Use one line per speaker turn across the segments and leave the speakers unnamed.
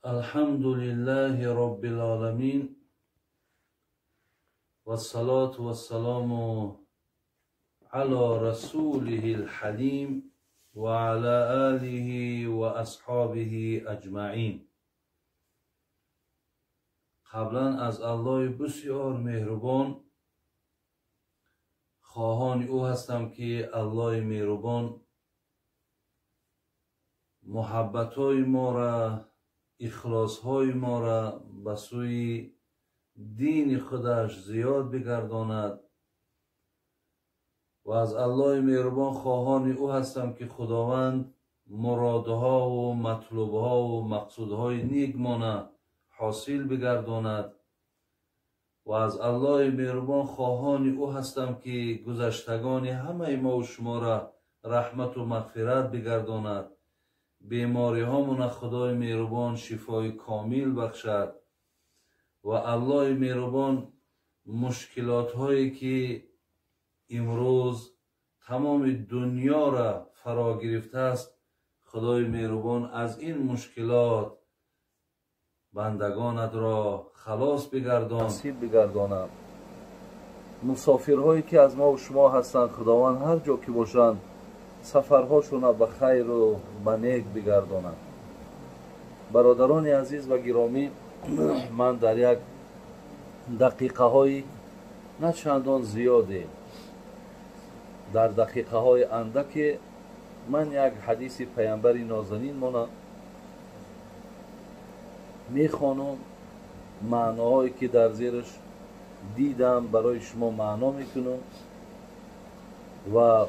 الحمد لله رب العالمين والصلاة والسلام على رسوله الحليم وعلى آله وأصحابه أجمعين. قبلا از الله بسیار مهربان خواهان او هستم که الله مهربان محبت‌های ما را، اخلاص‌های ما را به سوی دین خودش زیاد بگرداند و از الله مهربان خواهان او هستم که خداوند مرادها و مطلوبها و مقصودهای نیک ما حاصل بگرداند و از الله مهربان خواهان او هستم که گذشتگان همه ما و شما را رحمت و مغفرت بگرداند، بیماری هامون خدای مهربان شفای کامل بخشد و الله مهربان مشکلات هایی که امروز تمام دنیا را فرا گرفته است، خدای مهربان از این مشکلات بندگانت را خلاص بگردان، نصیب بگردانم. مسافرهایی که از ما و شما هستند، خداوند هر جا که باشند سفرهاشون به خیر و به نیک بگردانند. برادران عزیز و گرامی، من در یک دقیقه های نه چندان زیاده، در دقیقه های اندک من یک حدیث پیامبر نازنین مانم میخوانم، معناهایی که در زیرش دیدم برای شما معنا میکنم و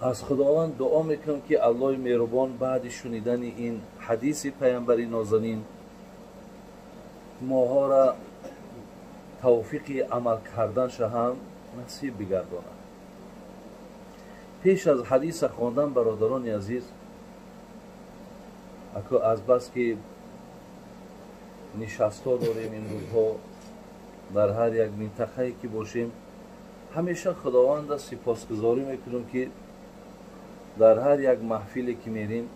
از خداوند دعا میکنم که الله مهربان بعد شنیدن این حدیث پیامبر نازنین ماها را توفیق عمل کردنش هم نصیب بگرداند. پیش از حدیث خواندن برادران عزیز، از بس که نشستا داریم این روزها در هر یک منطقه‌ای که باشیم، همیشه خداوند را سپاسگزاری میکنم که در هر یک محفلی که میریم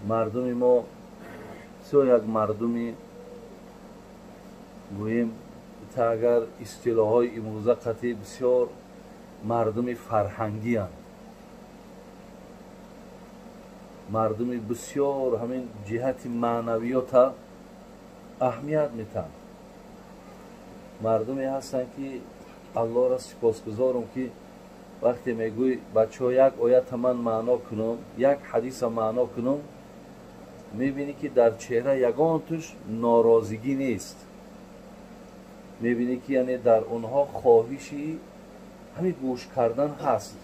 مردم ما بسیار یک مردمی گوییم تا اگر اصطلاح‌های امروزه قطعی بسیار مردم فرهنگی هستند، مردم بسیار همین جهت معنویات اهمیت میتن، مردمی هستند که الله را سپاسگزارم که وقتی میگوی بچه ها یک آیت من معنا کنم، یک حدیث معنا کنم، میبینی که در چهره یگان توش ناراضگی نیست، میبینی که یعنی در اونها خواهشی همین گوش کردن هست.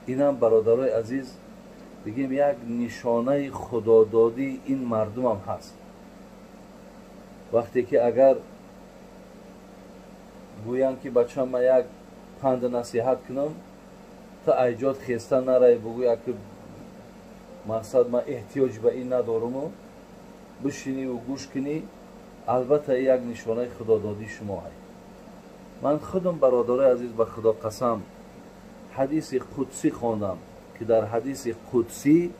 اینم برادرای عزیز بگیم یک نشانه خدادادی این مردم هم هست. وقتی که اگر گویند که بچه ما یک پند نصیحت کنم، تا ایجاد خیسته نرای بگوی که مقصد ما احتیاج به این ندارم و بشینی و گوش کنی، البته یک نشانه خدادادی شما هست. من خودم برادرای عزیز به خدا قسم حدیث قدسی خواندم که در حدیث قدسی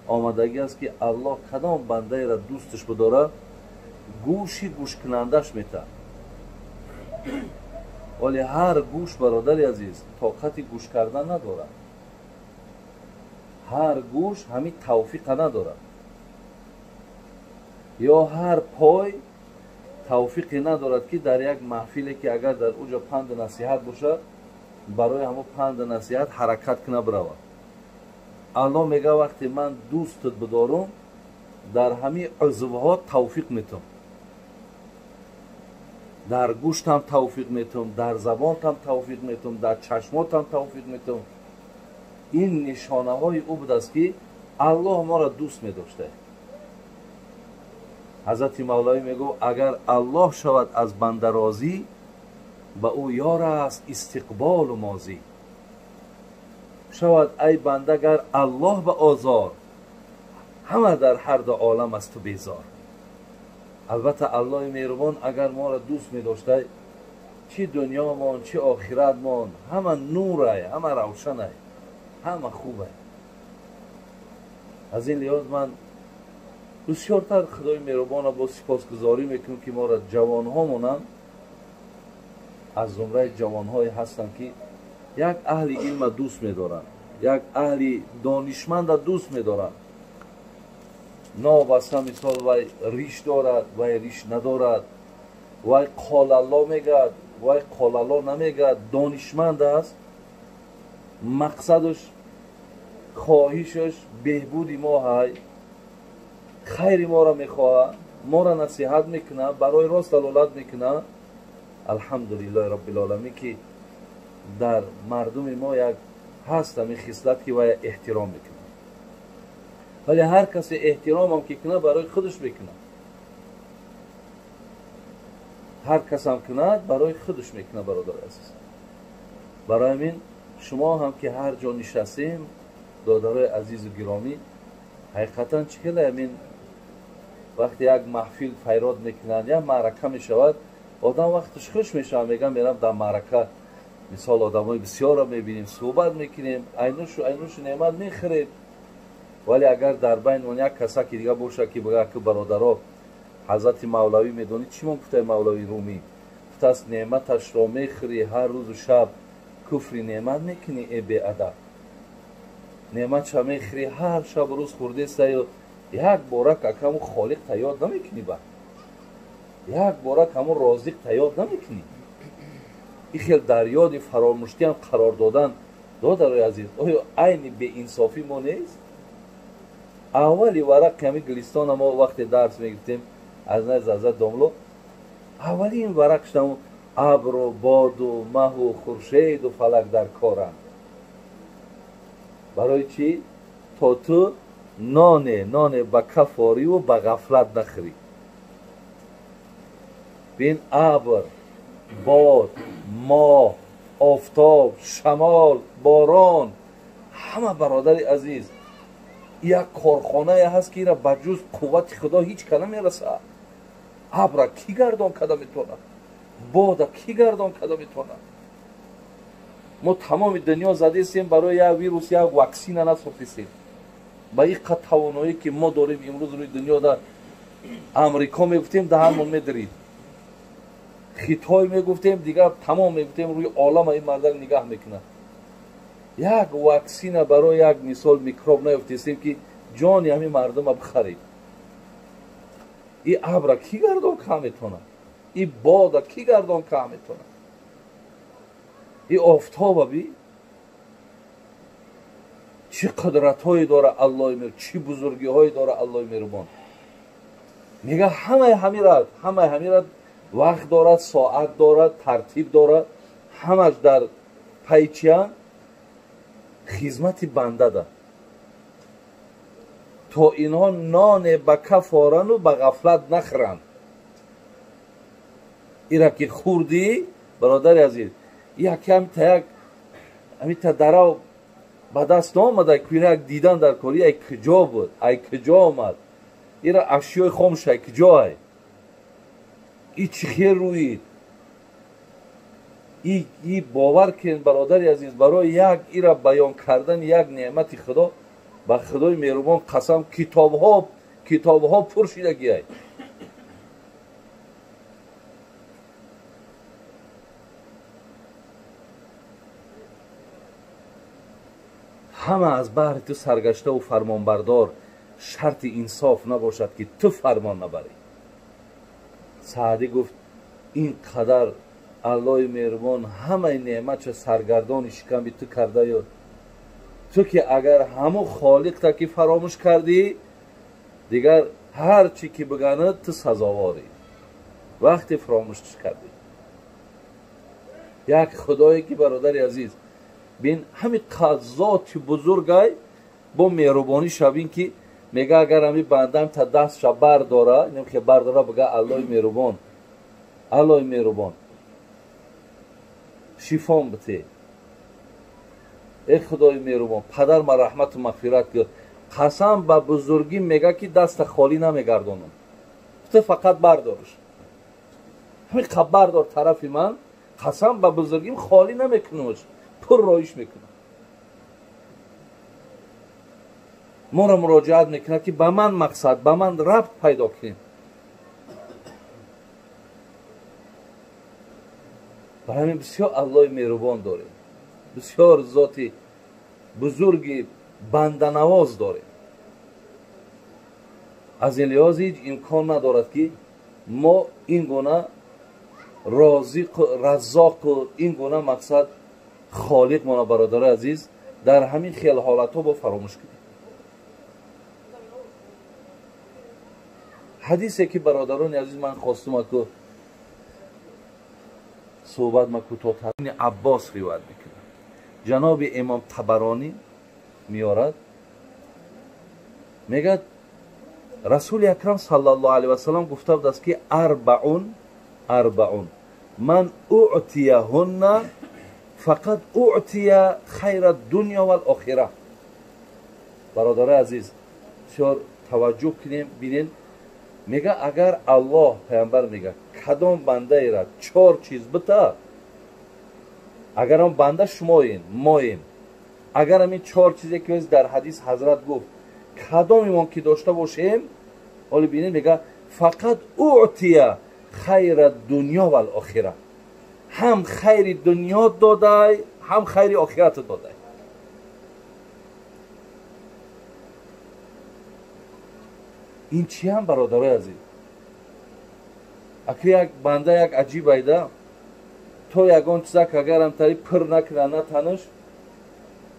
آمدگی است که الله کدام بنده را دوستش بداره گوشی گوش کنندش میته، ولی هر گوش برادر عزیز طاقت گوش کردن نداره، هر گوش همین توفیق نداره، یا هر پای توفیقی ندارد که در یک محفلی که اگر در اوجا پند نصیحت باشه برای همون پند نصیحت حرکت کنه برود. الله میگه وقتی من دوستت بدارم در همین عضوها توفیق میتم، در گوشتم توفیق میتم، در زبانتم توفیق میتم، در چشماتم توفیق میتم. این نشانه های او بود است که الله ما را دوست میداشته. حضرت مولوی میگو اگر الله شود از بنده راضی، به او یار است استقبال و ماضی. شود ای بنده گر الله به آزار، همه در هر دو عالم از تو بیزار. البته الله مهربان اگر ما را دوست می داشته، چی دنیا مان چی آخرت مان، همه نوره، همه روشنه، همه خوبه. Аз ин лиҳоз ман бисёртар Худои меҳрубонро бо сипосгузорӣ мекунам, ки моро ҷавонҳомонам аз зумраи ҷавонҳое ҳастанд, ки як аҳли илма дӯст медоранд, як аҳли донишманда дӯст медоранд. Новобаста мисол вай риш дорад, вай риш надорад, вай қолалло мегӯяд, вай қолалло намегӯяд, донишманд аст, мақсадаш, хоҳишаш беҳбуди мо ҳай, хайри моро мехоҳад, моро насиҳат мекунад, барои рост далолат мекунад. Алҳамдулиллоҳи роббил оламин, ки дар мардуми мо як ҳаст ҳамин хислат, ки вай эҳтиром мекунад. Вале ҳар касе эҳтиромам ки кунад, барои худаш мекунад. Ҳар касам кунад, барои худаш мекунад, бародари азиз. Барои ҳамин шумо ҳам ки ҳар ҷо нишастем, додарои азизу гиромӣ, ҳақиқатан чӣ хеле ҳамин вақте як маҳфил файрод мекунанд, як маърака мешавад, одам вақташ хуш мешавад, мегӯям мерам дар маърака, мисол одамои бисёрро мебинем, суҳбат мекунем, айнушу неъмат мехӯрем. Вале агар дар байни он як касаки дига бошад, ки бигӯяд, ки бародаро, ҳазрати Мавлавӣ медонӣ чӣ мон гуфтаи Мавлавӣ Румӣ? Гуфтааст, неъматашро мехӯрӣ ҳар рӯзу шаб, куфри неъмат мекунӣ, э беадаб. Неъматша мехӯрӣ ҳар шаб рӯз хӯрдестаю як бора какаму холиқ тайёр намекунӣ, ба як бора каму розиқ тайёр намекунӣ. Ин хел дар ёди фаромӯштиам қарор додан, додарои азиз, оё айни беинсофӣ мо нест? Аввали варақи ҳамин Гулистона мо вақте дарс мегирифтем аз назди ҳазрат домло, аввалин варақ шудам, абру боду маҳу хуршеду фалак дар коранд. Барои чӣ? То ту ноне ба кафориву ба ғафлат нахӯрӣ. Бин, абр, бод, моҳ, офтоб, шамол, борон, ҳама бародари азиз як корхонае ҳаст, ки ира ба ҷуз қуввати Худо ҳеҷ ка намерасад. Абра кӣ гардон карда метавонад? Бода кӣ гардон карда метавонад? Мо тамоми дунё задестем барои як вирус, як ваксина насохтистем. Ба ин қад тавоноӣ, ки мо дорем имрӯз рӯи дунё, дар Амрико мегуфтем, даҳанмон медирид, Хитой мегуфтем, дигар тамом мегуфтем, рӯи олама ин мардак нигаҳ мекунад. Як ваксина барои як мисол микроб наёфтистем, ки ҷони ҳамин мардума бихарид. И абра кӣ гардон ка метавонад? И бода кӣ гардон ка метавонад? И офтоба би чӣ қудратҳое дора Аллоҳи меҳрубон, чӣ бузургиҳое дора Аллоҳи меҳрубон. Мега ҳамаи ҳамира вақт дорад, соат дорад, тартиб дорад, ҳамаш дар пайи чия? Хизмати бандада. То инҳо ноне ба каф орану ба ғафлат нахӯранд. Ира ки хӯрдӣ, бародари азиз, як ҳамита дарав ба даст наомада, ки як дидан дар кори, ай куҷо буд, ай куҷо омад, ира ашёи хомш ай куҷо ай, и чӣ хел рӯид. И бовар кунед, бародари азиз, барои як ира баён кардани як неъмати Худо, ба Худои меҳрубон қасам, китобҳо пур шидагиай. Ҳама аз баҳри ту саргаштаву фармонбардор, шарти инсоф набошад, ки ту фармон набарӣ. Саъдӣ гуфт, ин қадар Аллоҳи меҳрубон ҳамаи неъматша саргардони шиками ту кардаю, ту ки агар ҳамун холиқта ки фаромӯш кардӣ, дигар ҳар чӣ ки биганад, ту сазоворӣ. Вақте фаромӯш кардӣ. Як худое ки, бародари азиз, бин ҳамин қад зоти бузургай бо меҳрубонӣ шавин, ки мега агар ҳамин бандам та дастша бардора, немхе бардора, бига Аллоҳи меҳрубон, Аллоҳи меҳрубон, шифом бите, э Худои меҳрубон, падар ма раҳмату мағфират кун. Қасам ба бузургӣ мега, ки даста холӣ намегардонам, ту фақат бардорш, ҳамин қад бардор тарафи ман, қасам ба бузургим холӣ намекунамш, пур роиш мекунам. моро муроҷиат мекунад ки ба ман мақсад, ба ман рабт пайдо кунем. Барои ҳамин бисёр Аллоҳи меҳрубон дорем, бисёр зоти бузурги банданавоз дорем. Аз ин лиҳоз ҳеҷ имкон надорад ки мо ин гуна раззоқу ин гуна мақсад холиқ мона, бародарои азиз, дар ҳамин хел ҳолатҳо бо фаромӯш кунем. Ҳадисе ки бародарони азиз ман хостум аку суҳбат ма кӯтоҳтар, Аббос ривоят мекунад, ҷаноби имом Табаронӣ меорад, мегӯяд Расули Акрам саллаллоҳу алайҳи васаллам гуфта будааст ки арбаун ман уътияҳунна фақат уътия хайра дунё вал охира. Бародарои азиз, бисёр таваҷҷӯҳ кунем, бинед, мега агар Аллоҳ, паямбар мега, кадом бандаера чор чиз бита, агар он банда шумоем, моем, агар ҳамин чор чизе ки дар ҳадис ҳазрат гуфт, кадомимон ки дошта бошем, ҳоло бинед, мега фақат уътия хайра дунё вал охира, ҳам хайри дунё додай, ҳам хайри охират додай. Ин чи ҳам, бародарои азиз? Аки як банда як аҷиб айда, то ягон чизак агарам тари пир накуна натанаш,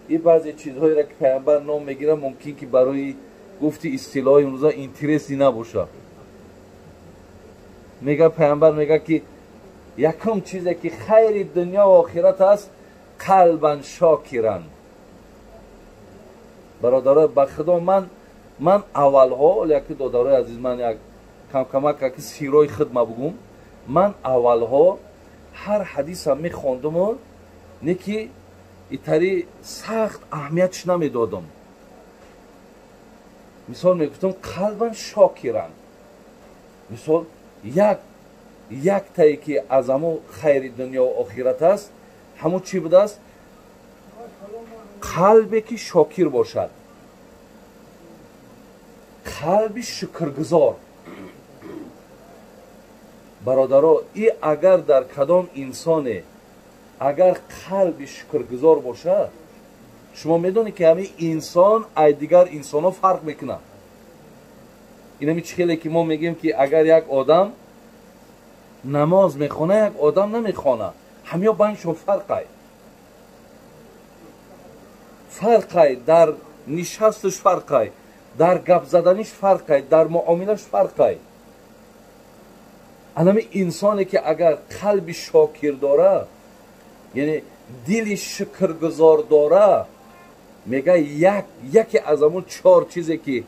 и баъзе чизҳоеро ки паямбар ном мегирад, мумкин ки барои гуфти истилоҳи имрӯза интереси набошад. Мега паямбар мега ки якум чизе ки хайри дунё ва охират аст, қалбан шокиран. Бародаро, ба худо ман аввалҳо, яки додарои азиз, ман як камкамак яки сирои худ ма бугум, ман аввалҳо ҳар ҳадисам мехондуму не ки итари сахт аҳамиятш намедодам. Мисол мегуфтам қалбан шокиран, мисол яктае ки аз ҳамо хайри дунё ва охират аст, ҳамо чӣ будааст? Қалбе ки шокир бошад, қалби шукргузор. Бародаро, и агар дар кадом инсоне агар қалби шукргузор бошад, шумо медонед ки ҳамин инсон ай дигар инсонҳо фарқ мекунад. Инами чӣ хеле ки мо мегӯем ки агар як одам намоз мехона, як одам намехона, ҳамё байншон фарқай, фарқай дар нишасташ, фарқай дар гап заданиш, фарқай дар муомилаш, фарқай. Анами инсоне ки агар қалби шокир дора, яъне дили шукргузор дора, мега яке аз ҳамон чор чизе ки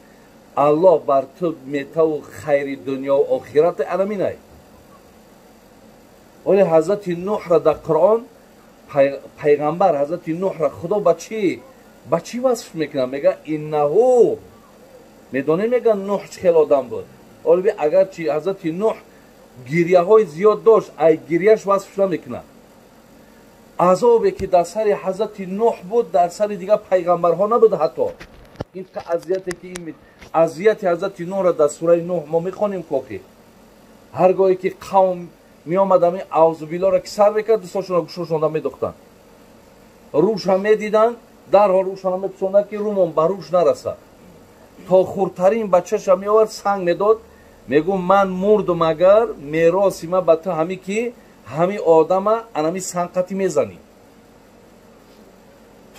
Аллоҳ бар ту метаву хайри дунё ва охират, анаминай. Оле ҳазрати Нуҳра дар Қуръон пайғамбар ҳазрати Нуҳра Худо ба чӣ васф мекунад? Мега иннаҳу, медонед, мега Нуҳ чӣ хел одам буд. Оле агарчи ҳазрати Нуҳ гирияҳои зиёд дошт, ай гирияш васф намекунад. Азобе ки дар сари ҳазрати Нуҳ буд, дар сари дигар пайғамбарҳо набуд. Ҳатто ин азияте ки азияти ҳазрати Нуҳра дар сураи Нуҳ мо мехонем, кохи ҳар гоҳе ки қавм меомад, ҳамин аузубиллоро ки сар мекард, дустошонро гӯшошонда медохтанд, рӯша медиданд, дарҳол рӯшона мепусонданд ки рӯмон ба рӯш нарасад. То хурдтарин бачаша меовард, санг медод, мегӯ ман мурдум, агар мероси ма ба ту ҳами ки ҳами одама анами санқати мезанӣ.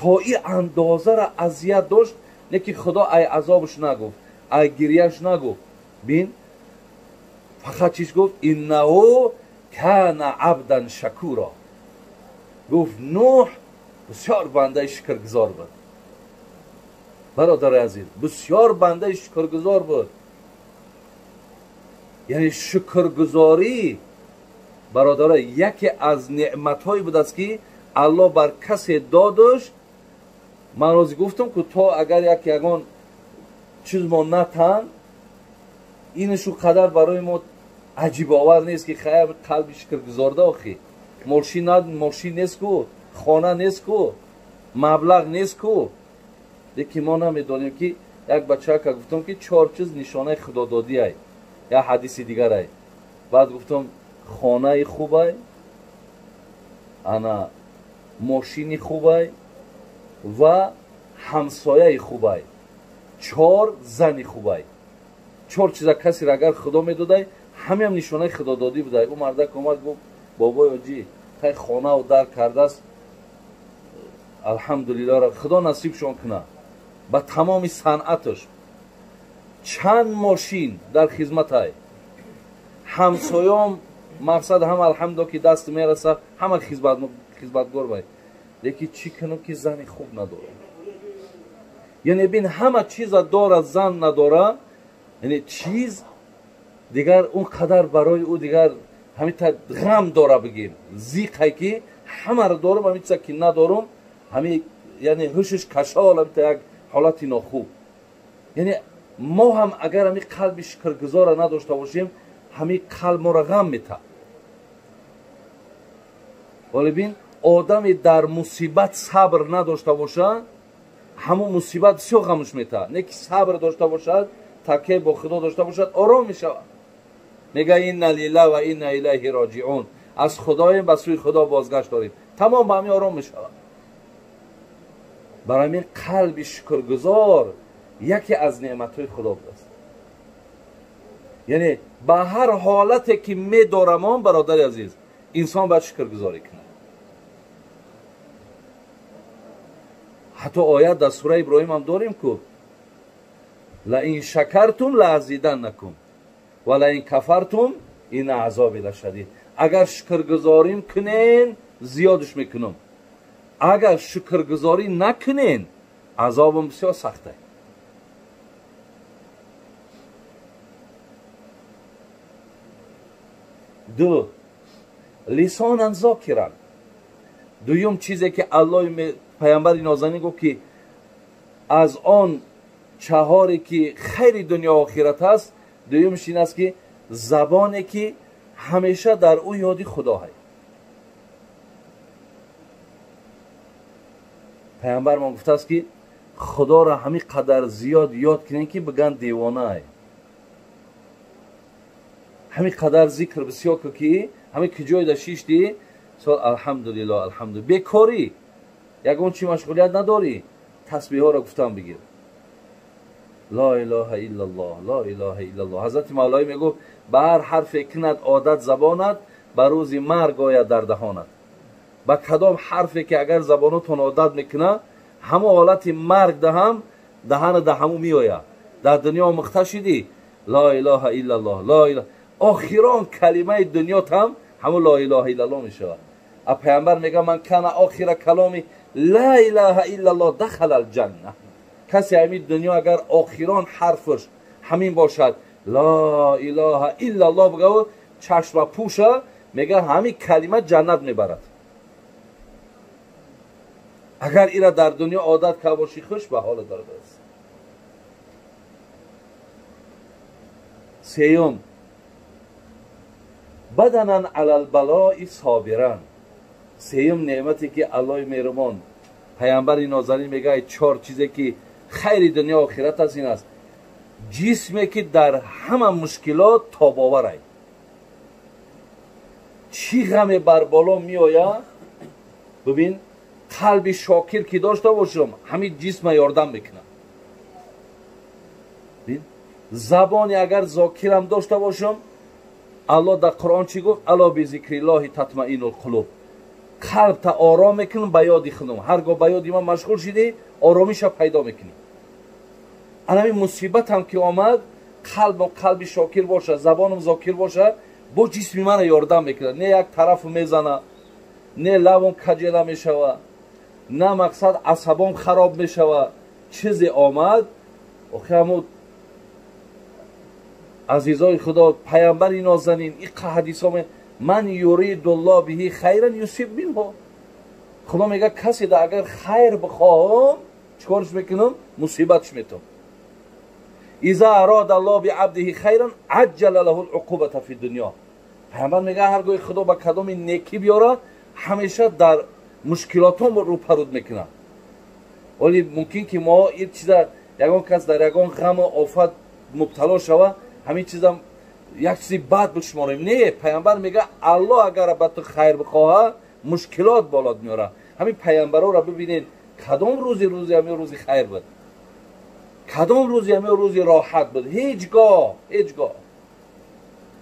То и андозара азият дошт, не ки Худо ай азобш нагуфт, ай гирияш нагуфт. Бин, фақат чиш гуфт? Иннаҳу кана абдан шакура. Гуфт Нуҳ бисёр бандаи шукргузор буд. Бародари азиз, бисёр бандаи шукргузор буд. Яъне шукргузорӣ, бародаро, яке аз неъматҳое будааст ки Аллоҳ бар касе додаш. Ман рози гуфтам ки то агар як ягон чиз мо натан, инашу қадар барои мо аҷибовар нест ки хайр қалби шукргузорда, охи мошин нест ку, хона нест ку, маблағ нест ку. Лекин мо намедонем ки Як бачака гуфтам ки чор чиз нишонаи худододиай, як ҳадиси дигарай. Баъд гуфтам хонаи хубай, ана мошини хубай ва ҳамсояи хубай, чор зани хубай. Чор чиза касеро агар худо медодай, ҳамеам нишонаи худододӣ будай. Ӯ мардак омад гуфт бобои оҷӣ, хай хонаву дар кардааст, алҳамдулиллоҳ, худо насибшон кунад ба тамоми санъаташ. Чанд мошин дар хизматай, ҳамсоём мақсад ҳама алҳамдулиллоҳ ки даст мераса, ҳама хизматгор бай. Лекин чӣ кунам ки зани хуб надорам? Яъне бин, ҳама чиза дорад, зан надора, яъне чиз дигар он қадар барои ӯ дигар ҳамин ғам дора, бигем зиқай ки ҳамаро дорам, ҳамин чиза ки надорам, ҳамин яъне ҳушш кашол, ҳамин як ҳолати нохуб. Яъне мо ҳам агар ҳамин қалби шукргузора надошта бошем, ҳамин қалб моро ғам метаҳад. Вале бин, одаме дар мусибат сабр надошта бошад, ҳамон мусибат бисёр ғамш метаҳад. Не ки сабр дошта бошад, такя бо худо дошта бошад, ором мешавад. Мега инна лилла ва инна илайҳи роҷиун, аз худоем ба сӯи худо бозгашт дорем. Тамом ба ҳамин ором мешавад. Барои ҳамин қалби шукргузор яке аз неъматҳои худо будааст. Яъне ба ҳар ҳолате ки медорамон, бародари азиз, инсон бояд шукргузорӣ кунад. Ҳатто оят дар сураи Иброҳим ҳам дорем ку лаин шакартум лаазиданнакум ва лаин кафартум инна азоби лашадид. Агар шукргузорим кунен, зиёдш мекунам. Агар шукргузорӣ накунен, азобам бисёр сахта. Ду, лисонан зокиран. Дуюм чизе ки Аллоҳ паямбари нозанин гуфт ки аз он чаҳоре ки хайри дунё охират аст, дуюмш ин аст ки забоне ки ҳамеша дар ӯ ёди худо ҳаст. Паямбармон гуфтааст ки худоро ҳамин қадар зиёд ёд кунем ки биган девонаай. Ҳамин қадар зикр бисёр кун ки ҳамин ки ҷойда шишти, сол алҳамдулиллоҳ, алҳамдулиллоҳ. Бекорӣ, ягон чи машғулият надорӣ, тасбиҳоро гуфтан бигир. Ла илаҳа иллаллоҳ, ла илаҳа иллаллоҳ. Ҳазрати Мавлоӣ мегуфт ба ҳар ҳарфе кунад одат забонат, ба рӯзи марг ояд дар даҳонат. Ба кадом ҳарфе ки агар забонатон одат мекунад, ҳамон ҳолати марг даҳам даҳана да ҳамун меояд. Дар дунё омӯхта шидӣ, ла илаҳа иллаллоҳ, ла илаҳа. Охирон калимаи дунёт ҳам ҳамун ла илаҳа иллаллоҳ мешавад. А паямбар мегӯяд ман кана охира каломи ла илаҳа иллаллоҳ дахала алҷанна. Касе ҳамин дунё агар охирон ҳарфаш ҳамин бошад, ла илаҳа иллаллоҳ бигӯяд, чашма пӯша, мегӯяд ҳамин калима ҷаннат мебарад. Агар ира дар дунё одат карда бошӣ, хуш ба ҳолат дорад. Сеюм, баданан алалбалои собиран. Сеюм неъмате ки Аллоҳи меҳрубон паямбари нозанин мегӯяд чор чизе ки хайри дунё охират аст, ин аст ҷисме ки дар ҳама мушкилот тобоварай. Чӣ ғаме бар боло меояд, бибин, қалби шокир ки дошта бошам, ҳамин ҷисма ёрдам мекунад. Забоне агар зокирам дошта бошам, Аллоҳ дар Қуръон чӣ гуфт? Ало бизикриллоҳи татмаинул қулуб. Қалбта ором мекунам ба ёди худам. Ҳар гоҳ ба ёди ман машғул шидӣ, оромиша пайдо мекунӣ. Ана ҳамин мусибатам ки омад, қалбам қалби шокир бошад, забонам зокир бошад, бо ҷисми мана ёрдам мекунад. Не як тарафу мезана, не лавом каҷела мешавад, на мақсад асабом хароб мешавад. Чизе омад, охи ҳамун азизои худо, паямбари нозанин, иқа ҳадисо ман юридуллоҳ биҳи хайран юсиб минҳу. Худо мегӯяд касе да агар хайр бихоҳам, чикорш мекунам? Мусибатш метам. Иза арада аллоҳ биабдиҳи хайран аҷҷала лаҳу луқубата фи дунё. Паямбар мегӯяд ҳар гоҳи худо ба кадоми некӣ биёрад, ҳамеша дар мушкилотон рӯпаруд мекунад. Вале мумкин ки мо ин чиза Ягон кас дар ягон ғаму офат мубтало шава, ҳамин чизам як чизи бад бишуморем. Не, пайғамбар мега Аллоҳ агар ба ту хайр бихоҳад, мушкилот болот меорад. Ҳамин пайғамбарҳоро бибинед, кадом рӯзи рӯзи ҳамин рӯзи хайр буд, кадом рӯзи ҳамин рӯзи роҳат буд? Ҳеҷ гоҳ, ҳеҷ гоҳ.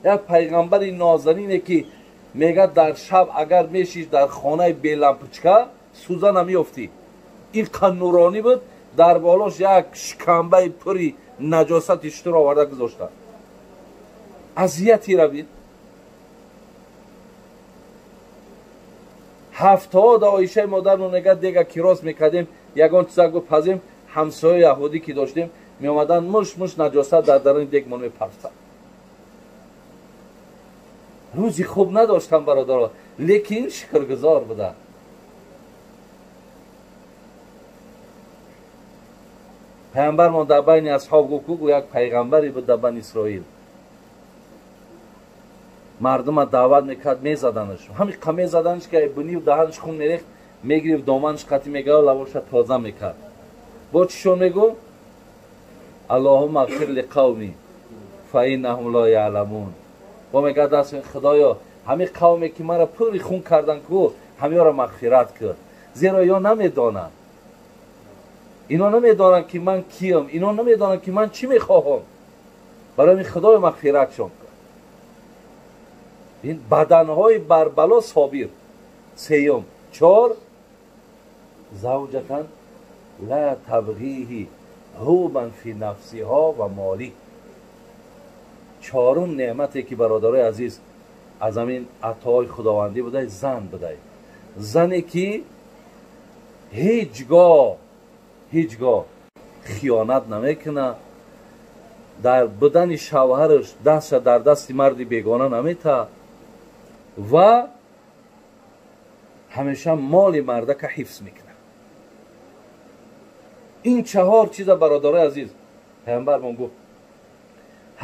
Як пайғамбари нозанине ки мега дар шаб агар мешиш дар хонаи белампучка сӯза намеёфтӣ. Ин қад нуронӣ буд, дар болош як шикамбаи пури наҷосати шутур оварда гузошта. Азияти равид. Ҳафтаҳо да Оишаи модармон мега дега кирос мекардем, ягон чизак бипазем, ҳамсояи яҳудӣ ки доштем меомаданд, муш муш наҷосат дар даруни дегмон мепартанд. Рӯзи хуб надоштам бародаро, лекин шукргузор будам. Пайғамбармон дар байни асҳоб гуфт, ку як пайғамбаре буд дар бани Исроил. Мардума даъват мекард, мезаданаш. Ҳамин қа мезаданаш ки бунив даҳанаш хун мерехт, мегирифт доманаш қатӣ мегирифт, лабоша тоза мекард. Бо чишон мегӯ? Аллоҳумма ғфир лиқавми фаиннаҳум ло яъламун. Бо мега даст Худоё, ҳамин қавме ки маро пури хун кардан ку, ҳамиёро мағфират кун. Зеро ё намедонанд. Ино намедонанд ки ман киям, ино намедонанд ки ман чӣ мехоҳам. Барои ҳамин Худоё мағфиратшон кун. Ин баданҳои барбало собир. Сеюм, чор, завҷатан ла табғиҳи ҳубан фи нафсиҳо ва молӣ. Чорум неъмате ки бародарои азиз аз ҳамин атоҳои худовандӣ будай, зан будай. Зане ки ҳеҷ гоҳ хиёнат намекунад, дар будани шавҳараш дастша дар дасти марди бегона наметаҳад ва ҳамеша моли мардака ҳифз мекунад. Ин чаҳор чиза бародарои азиз пайғамбармон гуфт,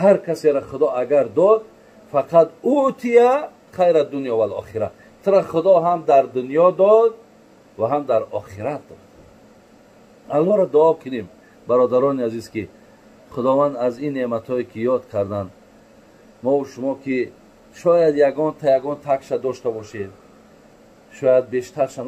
ҳар касеро Худо агар дод, фақат утия хайра дунё вал охира. Тура Худо ҳам дар дунё дод ва ҳам дар охират дод. Аллоҳро дуо кунем бародарони азиз ки Худованд аз ин неъматҳое ки ёд карданд, мову шумо ки шояд ягон та ягон такша дошта бошед, шояд бештарша.